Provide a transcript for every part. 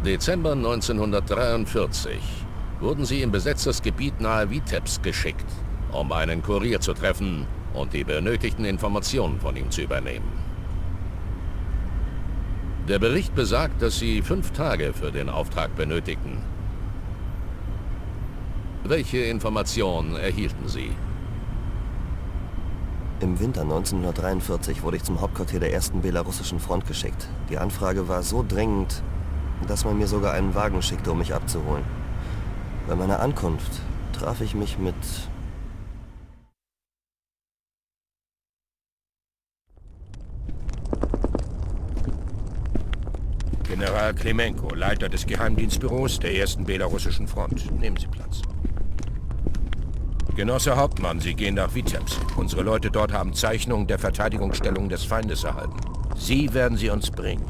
Dezember 1943 wurden sie in besetztes Gebiet nahe Witebsk geschickt, um einen Kurier zu treffen und die benötigten Informationen von ihm zu übernehmen. Der Bericht besagt, dass sie 5 Tage für den Auftrag benötigten. Welche Informationen erhielten Sie? Im Winter 1943 wurde ich zum Hauptquartier der ersten belarussischen Front geschickt. Die Anfrage war so dringend, dass man mir sogar einen Wagen schickte, um mich abzuholen. Bei meiner Ankunft traf ich mich mit General Klimenko, Leiter des Geheimdienstbüros der ersten belarussischen Front. Nehmen Sie Platz. Genosse Hauptmann, Sie gehen nach Witebsk. Unsere Leute dort haben Zeichnungen der Verteidigungsstellung des Feindes erhalten. Sie werden sie uns bringen.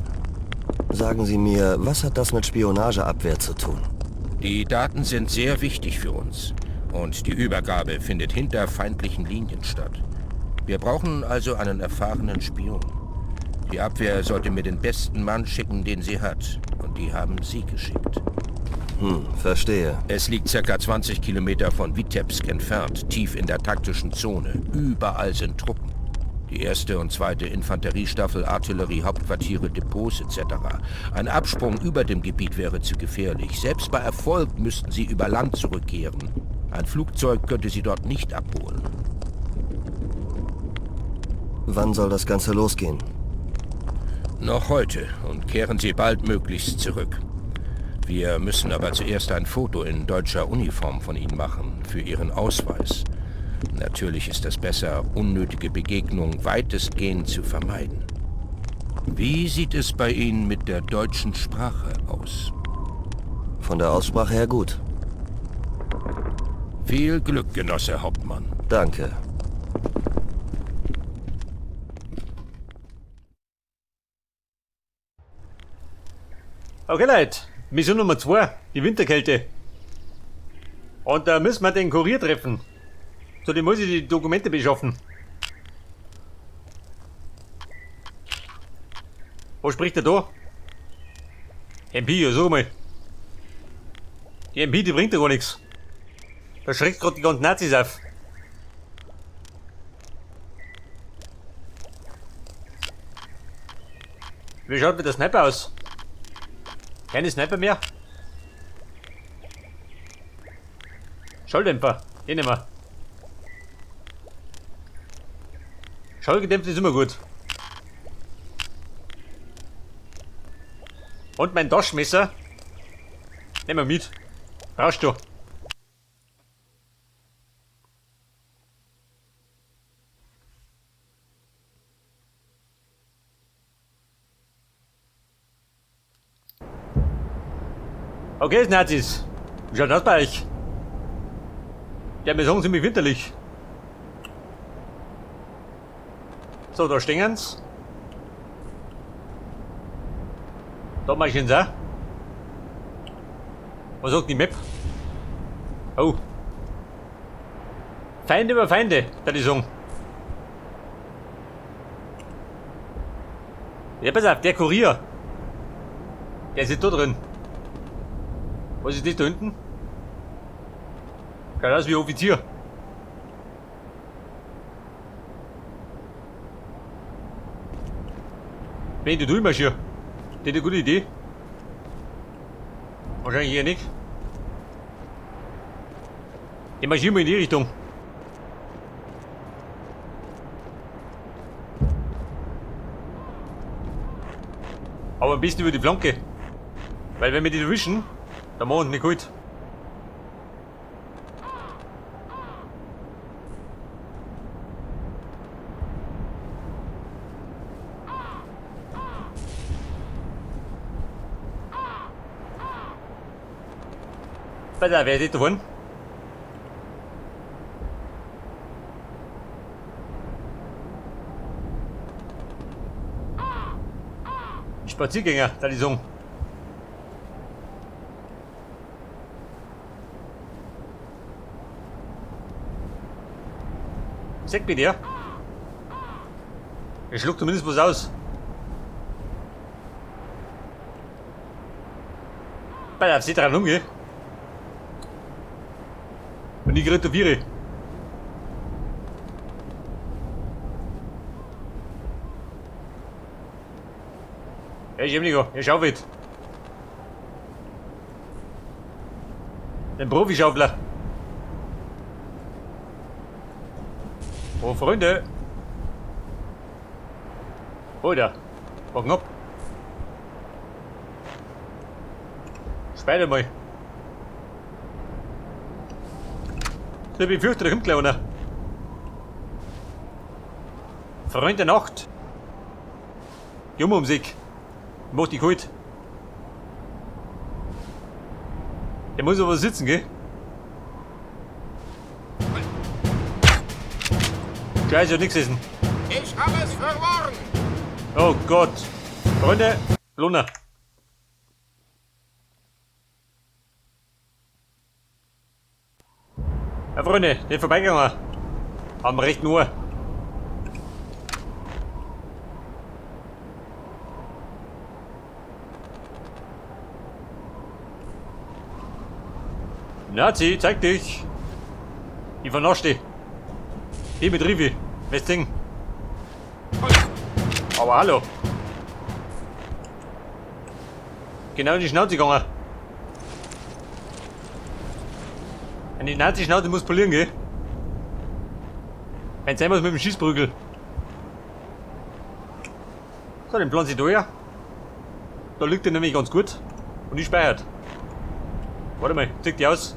Sagen Sie mir, was hat das mit Spionageabwehr zu tun? Die Daten sind sehr wichtig für uns. Und die Übergabe findet hinter feindlichen Linien statt. Wir brauchen also einen erfahrenen Spion. Die Abwehr sollte mir den besten Mann schicken, den sie hat. Und die haben Sie geschickt. Verstehe. Es liegt circa 20 Kilometer von Witebsk entfernt, tief in der taktischen Zone. Überall sind Truppen. Die erste und zweite Infanteriestaffel, Artillerie, Hauptquartiere, Depots et cetera. Ein Absprung über dem Gebiet wäre zu gefährlich. Selbst bei Erfolg müssten sie über Land zurückkehren. Ein Flugzeug könnte sie dort nicht abholen. Wann soll das Ganze losgehen? Noch heute und kehren Sie baldmöglichst zurück. Wir müssen aber zuerst ein Foto in deutscher Uniform von Ihnen machen, für Ihren Ausweis. Natürlich ist es besser, unnötige Begegnungen weitestgehend zu vermeiden. Wie sieht es bei Ihnen mit der deutschen Sprache aus? Von der Aussprache her gut. Viel Glück, Genosse Hauptmann. Danke. Okay, Leute, Mission Nummer 2, die Winterkälte. Und da müssen wir den Kurier treffen. Zu dem muss ich die Dokumente beschaffen. Wo spricht der da? MP, ja, sag mal. Die MP, die bringt ja gar nichts. Da schreckt grad die ganzen Nazis auf. Wie schaut mit der Sniper aus? Keine Sniper mehr? Schalldämpfer, den nehmen wir. Schallgedämpft ist immer gut. Und mein Taschenmesser nehmen wir mit. Brauchst du. Okay, Nazis. Wie schaut das bei euch? Ja, wir sagen ziemlich winterlich. So, da stehen's. Da marschieren sie auch. Was sagt die Map? Oh. Feinde über Feinde, da die sagen. Ja, pass auf, der Kurier. Der ist da drin. Was ist das da hinten? Schaut aus wie ein Offizier. Wenn ich da durchmarschiere, das ist eine gute Idee. Wahrscheinlich eher nicht. Ich marschiere mal in die Richtung. Aber ein bisschen über die Flanke. Weil wenn wir die erwischen, dann machen wir nicht gut. Pass auf, wer ist da vorne? Spaziergänger, da die sagen. Sag mir der. Er schluckt zumindest was aus. Pass auf, sie dran um, gell? Und ich krieg da Viere. Ja, ich nicht, er schaufelt. Ein Profi-Schaufler. Oh, Freunde. Oh, da. Wagen ab. Speide mal. So, ich befürchte, da kommt gleich einer. Freund der Nacht. Junge um sich. Mach dich kalt. Der muss aber sitzen, gell? Scheiße, hat nichts essen. Ich habe es verloren. Oh Gott. Freunde, Luna. Ja, Freunde, nicht vorbeigegangen. Am rechten Ohr. Nazi, zeig dich! Ich vernasch dich. Ich mit Rivi. Was Ding? Aber hallo. Genau in die Schnauze gegangen. Eine Nazi-Schnauze muss polieren, gell? Wenn sein muss mit dem Schießprügel. So, den pflanze ich da her. Da liegt der nämlich ganz gut. Und ich speichert. Warte mal, zieh die aus.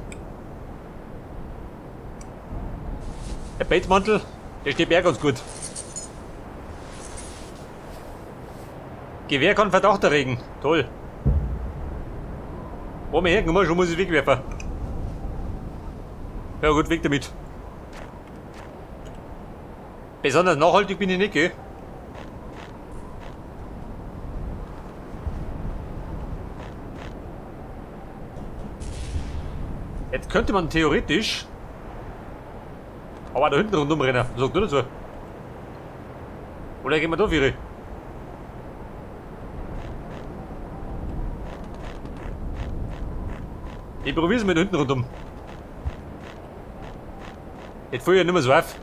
Der Bettmantel, der steht mir auch ganz gut. Gewehr kann Verdacht erregen. Toll. Wo wir hergekommen, schon muss ich wegwerfen. Ja gut, weg damit. Besonders nachhaltig bin ich nicht, gell? Jetzt könnte man theoretisch aber da hinten rundum rennen. Sagt nur dazu. Oder gehen wir da vier? Ich probier's mal da hinten rundum. Jetzt fahr ich ja nicht mehr so auf.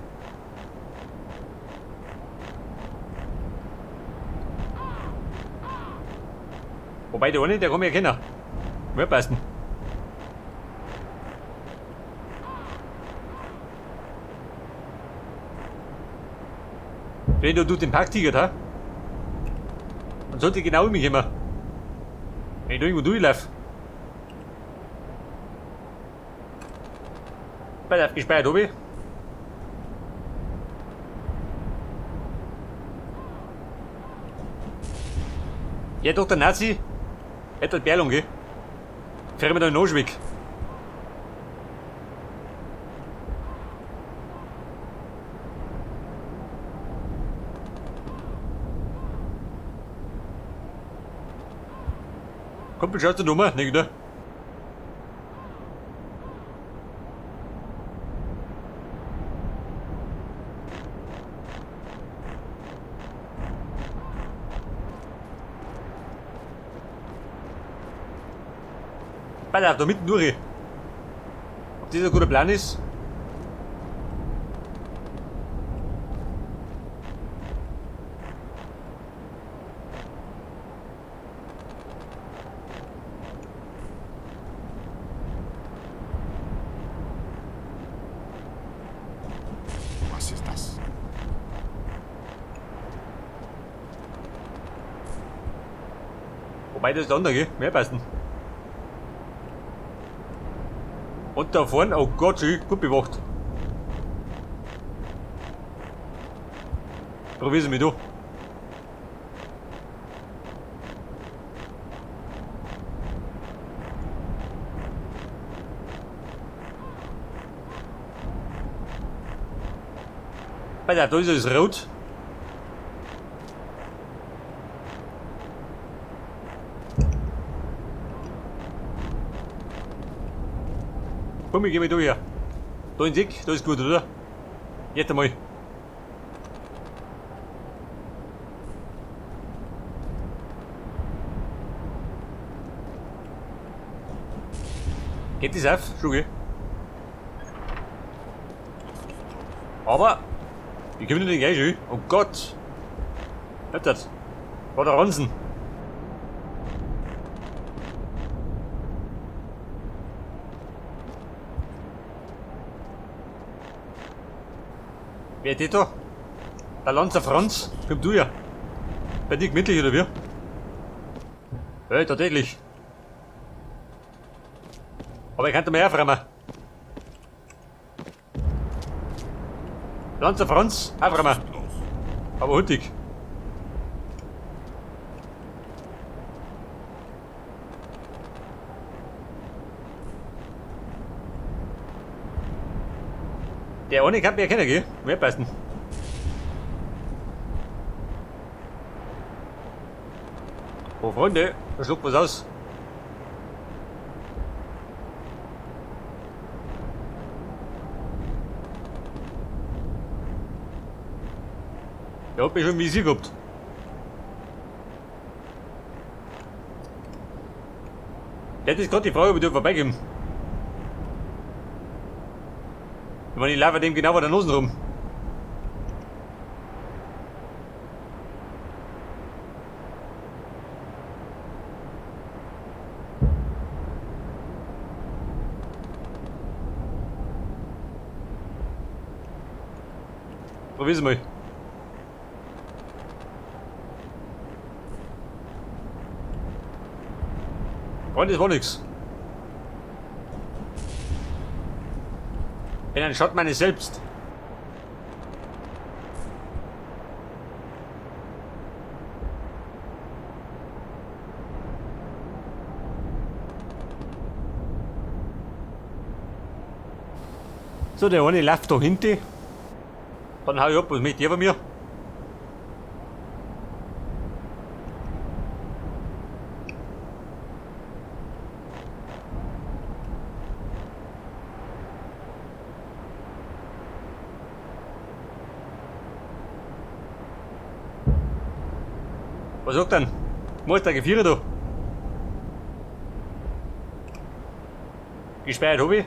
Wobei der eine, der kann mich erkennen. Wird passen. Wenn du den Parktiger ha? Dann sollte genau um mich kommen. Wenn ich da irgendwo durchlaufe. Pass auf, gespeichert hab ich. Ja, doch, der Nazi hat halt Berlung, gell? Fährt mir da den Arsch weg. Kumpel, schaust du dumm, nicht, oder? Pass auf, da mitten durch. Ob das ein guter Plan ist? Was ist das? Wobei das ist andere, gell? Mehr passen. Und da vorne, oh Gott, schön, gut bewacht. Probier's mal da. Pass auf, da ist alles rot. Komm, ich geh mal da her. Da ins Eck, da ist gut, oder? Jetzt einmal. Geht das auf? Schon, gell? Aber, wie kommen denn gleich schon? Oh Gott! Was das? War der Ranzen. Wer ist das da? Der Lanzer Franz, komm du ja. Bei dir gemütlich oder wie? Ja, tatsächlich. Aber ich könnte mal aufräumen. Lanzer Franz, aufräumen. Aber hurtig. Der eine kann mich erkennen, gell? Wer passen? Oh Freunde, da schluckt was aus. Der hat mich schon im Visier gehabt. Der ist gerade die Frage, ob ich da vorbeikomme. Ich meine, ich laufe dem genau vor der Nase rum. Probier's mal. Freunde, das war nix. Bin ein Schatten meines Selbst. So, der eine läuft da hinten. Dann hau ich ab, was möchte der von mir? Was sagt denn? Wo ist der Gefierer da? Gespeichert hab ich.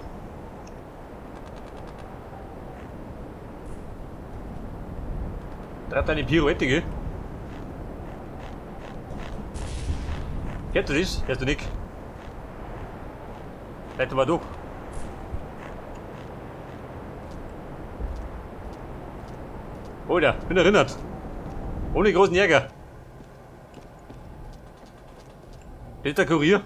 Treibt eine Pirouette, gell? Hörst du das? Hörst du nicht? Vielleicht aber doch. Alter, bin erinnert. Ohne großen Ärger. Das ist der Kurier.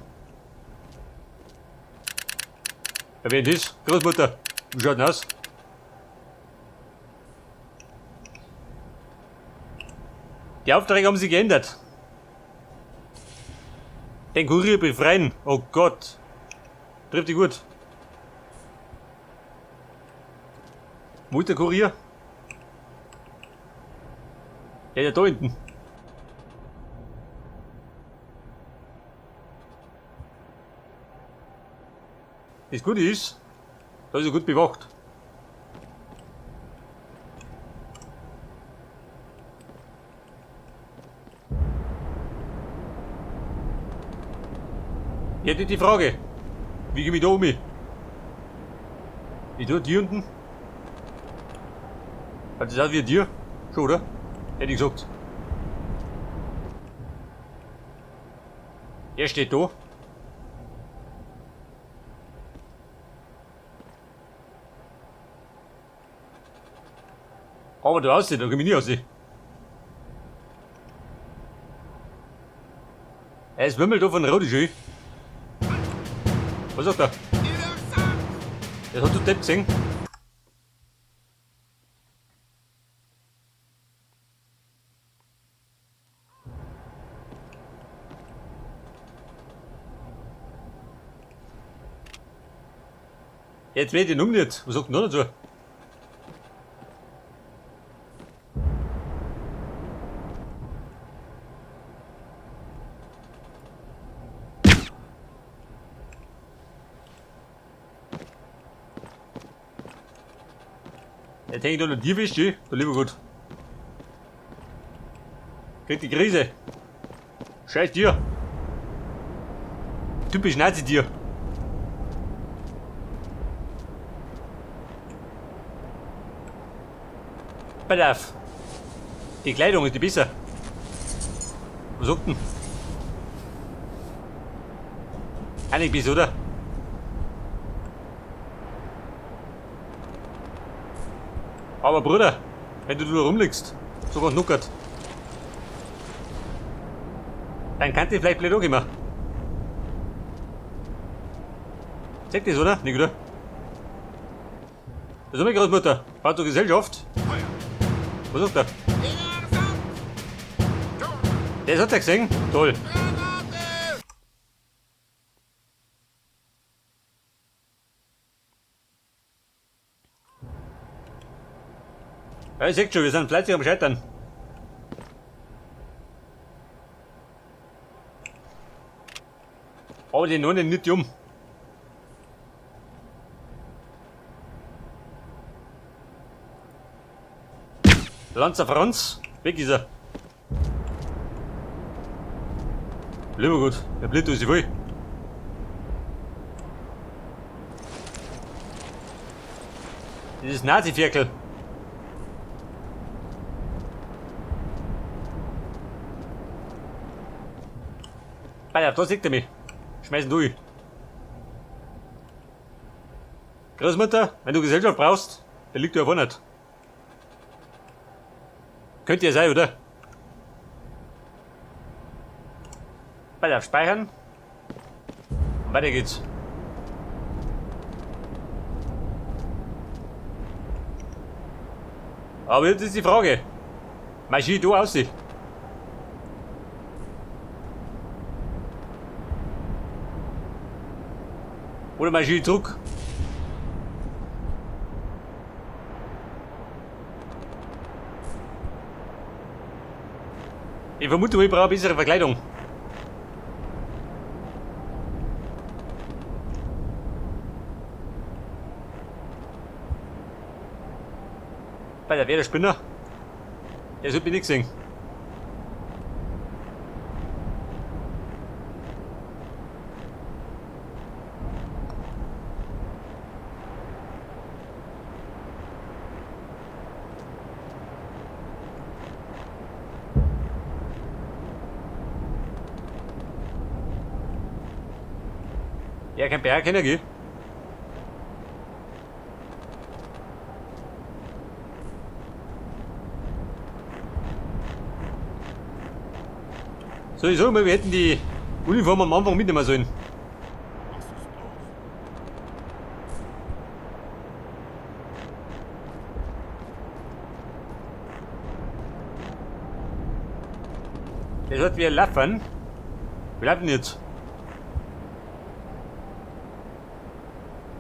Ja, wer denn das? Großmutter. Wie schaut denn aus? Die Aufträge haben sich geändert. Den Kurier befreien. Oh Gott. Trifft dich gut. Wo ist der Kurier? Der ist ja da hinten. Das Gute ist, da ist er gut bewacht. Jetzt ist die Frage, wie gehe ich da um? Ich tue die unten. Hat das aus wie ein Tier? Schon, oder? Hätte ich gesagt. Er steht da. Aber da aussieht, da komme ich nie raus. Es wimmelt da von Rot, schön. Was sagt er? Das hat du Depp gesehen. Jetzt werd ich ihn umgenäht. Was sagt denn da dazu? Jetzt hängt da noch die fest, gell? Der lieber Gott. Kriegt die Krise. Scheiß Tier. Typisch Nazi-Tier. Pass auf. Die Kleidung ist die besser. Was sagt denn? Einig bis, oder? Aber Bruder, wenn du da rumliegst, so ganz nuckert, dann kann ich vielleicht blöd ankommen. Zeig das, oder? Nicht, oder? Das ist meine Großmutter. War zur Gesellschaft. Was sagt er? Das hat er gesehen? Toll. Ja, ich seht schon, wir sind fleißig am Scheitern. Aber die Nonne nicht um. Lanzer Franz, weg ist er. Lieber gut, der blindt uns voll. Dieses Nazi-Ferkel. Alter, da sieht er mich. Schmeißen durch. Großmutter, wenn du Gesellschaft brauchst, der liegt ja einfach nicht. Könnte ja sein, oder? Weiter speichern. Und weiter geht's. Aber jetzt ist die Frage. Marschier du aus? Oder marschier zurück? Ich vermute, ich brauche eine bessere Verkleidung. Bei der wäre der Spinner. Der sollte mich nicht sehen. Ja, kein Berg Energie. So, ich sag mal, wir hätten die Uniform am Anfang mitnehmen sollen. Das hat wir laufen. Wir laufen jetzt.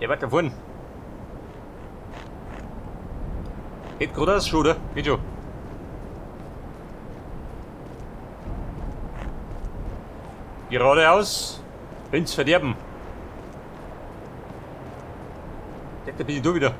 Der war da vorne. Geht gerade schon, oder? Geht schon. Geradeaus ins Verderben. Der bin ich da wieder.